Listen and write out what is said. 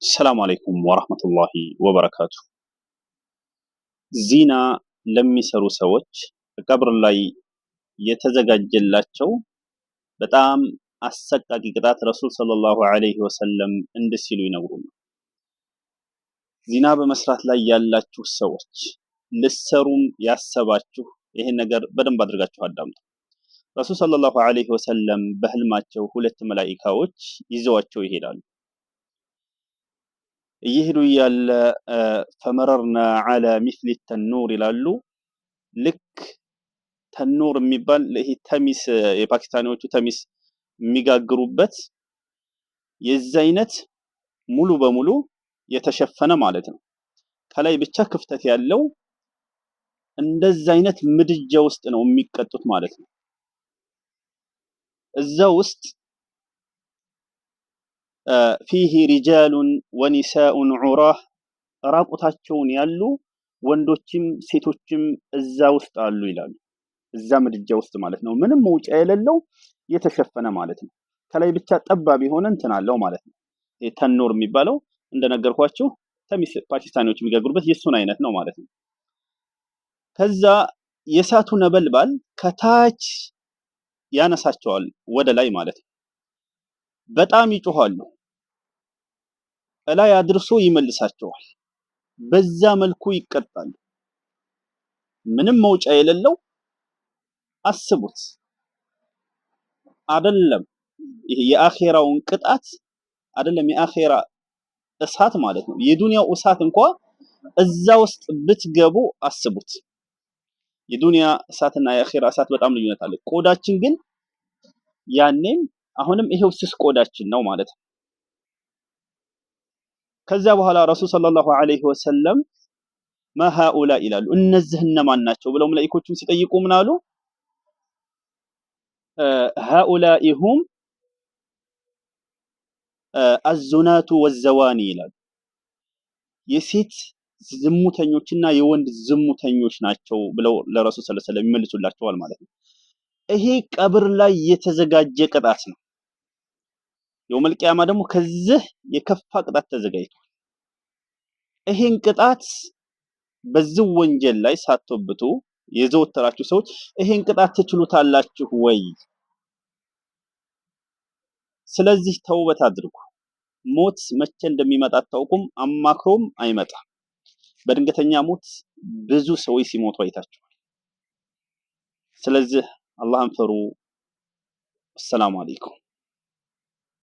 ሰላም አለይኩም ወራህመቱላሂ ወበረካቱ። ዚና ለሚሰሩ ሰዎች ቀብር ላይ የተዘጋጀላቸው በጣም አሰቃቂ ቅጣት ረሱል ሰለላሁ ዐለይሂ ወሰለም እንዲህ ሲሉ ይነግሩናል። ዚና በመስራት ላይ ያላችሁ ሰዎች ልሰሩም ያሰባችሁ ይሄን ነገር በደንብ አድርጋችሁ አዳምጡ። ረሱል ሰለላሁ ዐለይሂ ወሰለም በህልማቸው ሁለት መላኢካዎች ይዘዋቸው ይሄዳሉ። እየሄዱ እያለ ፈመረርና ዐላ ሚስሊ ተኑር ይላሉ። ልክ ተኑር የሚባል ይሄ ተሚስ የፓኪስታኒዎቹ ተሚስ የሚጋግሩበት የዛ አይነት ሙሉ በሙሉ የተሸፈነ ማለት ነው። ከላይ ብቻ ክፍተት ያለው እንደዛ አይነት ምድጃ ውስጥ ነው የሚቀጡት ማለት ነው። እዛ ውስጥ ፊህ ሪጃሉን ወኒሳኡን ዑራህ ራቁታቸውን ያሉ ወንዶችም ሴቶችም እዛ ውስጥ አሉ ይላሉ። እዛ ምድጃ ውስጥ ማለት ነው። ምንም መውጫ የሌለው የተሸፈነ ማለት ነው። ከላይ ብቻ ጠባብ የሆነ እንትን አለው ማለት ነው። ተኖር የሚባለው እንደነገርኳችሁ ፓኪስታኒዎች የሚጋግሩበት የሱን አይነት ነው ማለት ነው። ከዛ የእሳቱ ነበልባል ከታች ያነሳቸዋል ወደ ላይ ማለት ነው። በጣም ይጮኻሉ። እላይ አድርሶ ይመልሳቸዋል። በዛ መልኩ ይቀጣሉ። ምንም መውጫ የሌለው አስቡት። አይደለም ይሄ የአኼራውን ቅጣት አይደለም የአኼራ እሳት ማለት ነው። የዱንያው እሳት እንኳ እዛ ውስጥ ብትገቡ አስቡት። የዱንያ እሳትና የአኼራ እሳት በጣም ልዩነት አለ። ቆዳችን ግን ያኔም አሁንም ይሄው ስስ ቆዳችን ነው ማለት ነው። ከዛ በኋላ ረሱል ሰለላሁ ዐለይሂ ወሰለም ማ ሃኡላ ይላሉ፣ እነዚህ እነማን ናቸው ብለው መላኢኮቹን ሲጠይቁ ምን አሉ? ሃኡላኢ ሁም አዙናቱ ወዘዋኒ ይላሉ። የሴት ዝሙተኞችና የወንድ ዝሙተኞች ናቸው ብለው ለረሱል ሰለላሁ ዐለይሂ ወሰለም ይመልሱላቸዋል ማለት ነው። ይሄ ቀብር ላይ የተዘጋጀ ቅጣት ነው። የውመል ቂያማ ደግሞ ከዚህ የከፋ ቅጣት ተዘጋጅቷል። ይሄን ቅጣት በዚህ ወንጀል ላይ ሳትወብቱ የዘወተራችሁ ሰዎች ይሄን ቅጣት ትችሉታላችሁ ወይ? ስለዚህ ተውበት አድርጉ። ሞት መቼ እንደሚመጣ አታውቁም። አማክሮም አይመጣም። በድንገተኛ ሞት ብዙ ሰዎች ሲሞቱ አይታችኋል። ስለዚህ አላህን ፍሩ። አሰላሙ አለይኩም።